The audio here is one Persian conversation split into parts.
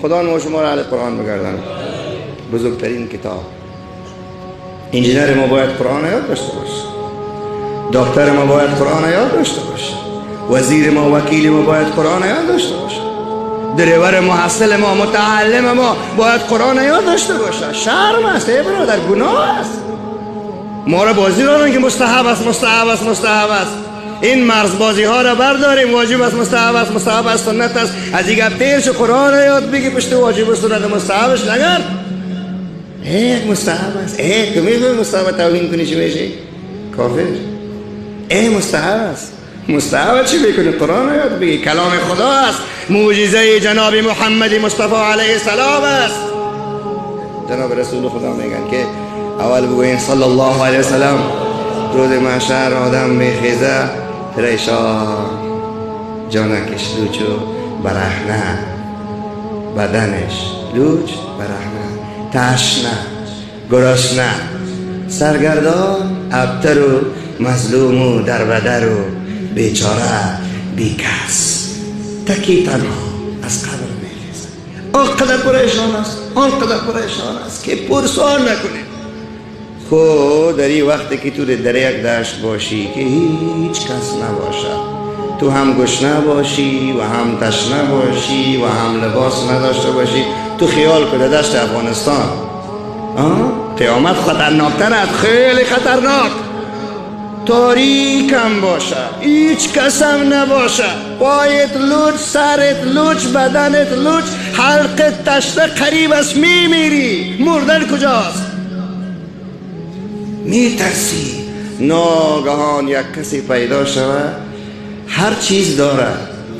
خدا ما شما را اهل قرآن بگردانه. بزرگترین کتاب. انجینر ما باید قرآن یاد داشته باشه، دکتر ما باید قرآن یاد داشته باشه، وزیر ما، وکیل ما باید قرآن یاد داشته باشه، دریور محصل ما، متعلم ما باید قرآن یاد داشته باشه. شرم است ای برادر، گناه است. ما را بازی دارن که مستحب است، مستحب است، مستحب است. این مرز بازی ها را برداریم. واجب است، مستحب است، مستحب است، سنت است. از این گپ تیر شو، قرآن یاد بگی پشت واجب و سنت مستحبش نگرد. یک مستحب است. ای تو میخوای مستحب توهین کنی چی میشی؟ کافر. ای مستحب است. مستحب چی میکنی؟ قرآن یاد بگی، کلام خدا است، معجزه جناب محمد مصطفی علیه السلام است. جناب رسول خدا میگن که اول بگوین صلی الله علیه وسلم. روز محشر آدم میخیزه پریشان، جانکش لوچ و برهنه، بدنش لوچ برهنه، تشنه، گرسنه، سرگردان، ابتر و مظلوم و دربدر و بیچاره، بیکس، تکی تنها از قبر میخیزه. آنقدر پریشان است، آنقدر پریشان است که پرسان نکنید. خب در این وقتی که تو در یک دشت باشی که هیچ کس نباشه، تو هم گشنه باشی و هم تشنه باشی و هم لباس نداشته باشی، تو خیال کن دشت افغانستان قیامت خطرناکتر است، خیلی خطرناک. تاریکم باشه، هیچ کس هم نباشه، پایت لوچ، سرت لوچ، بدنت لوچ، حلقت تشنه، قریب است میمیری. مردن کجاست؟ میترسی. ناگهان یک کسی پیدا شود، هر چیز داره،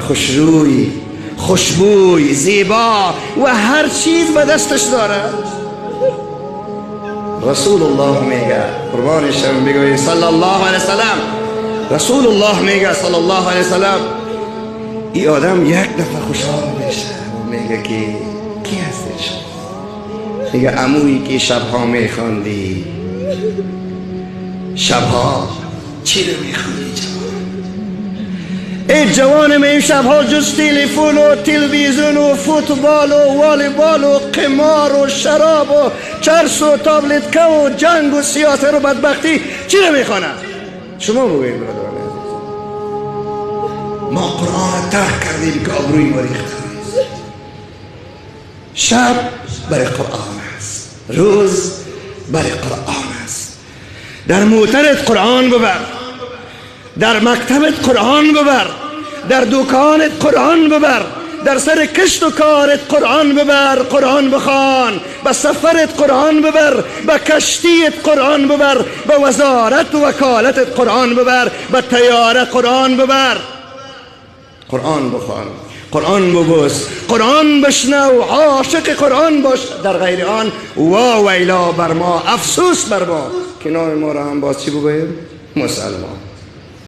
خوشروی، خوشبوی، زیبا و هر چیز به دستش داره. رسول الله میگه، قربانشم بگوی صلی الله علیه وسلم. رسول الله میگه صلی الله علیه وسلم، این آدم یک دفعه خوشحال میشه و میگه که کی هستید شما؟ میگه عمویی که شبها میخواندی، شبها چی رو میخوندی جوان؟ ای جوان من، این شبها جز تلفن و تلویزیون و فوتبال و والیبال و قمار و شراب و چرس و تابلتکه و جنگ و سیاست و بدبختی چی رو میخوانه؟ شما بگوید برادران عزیز، ما قرآن ترک کردیم که آبروی ما ریخته است. شب برای قرآن است، روز برای قرآن است. در موترت قرآن ببر، در مکتبت قرآن ببر، در دکانت قرآن ببر، در سر کشت و کارت قرآن ببر، قرآن بخوان، به سفرت قرآن ببر، به کشتیت قرآن ببر، به وزارت و وکالتت قرآن ببر، به طیاره قرآن ببر. قرآن بخوان، قرآن ببوس، قرآن بشنو، عاشق قرآن باش. در غیر آن وا ویلا بر ما، افسوس بر ما که نام ما را هم باز چی بگوییم؟ مسلمان.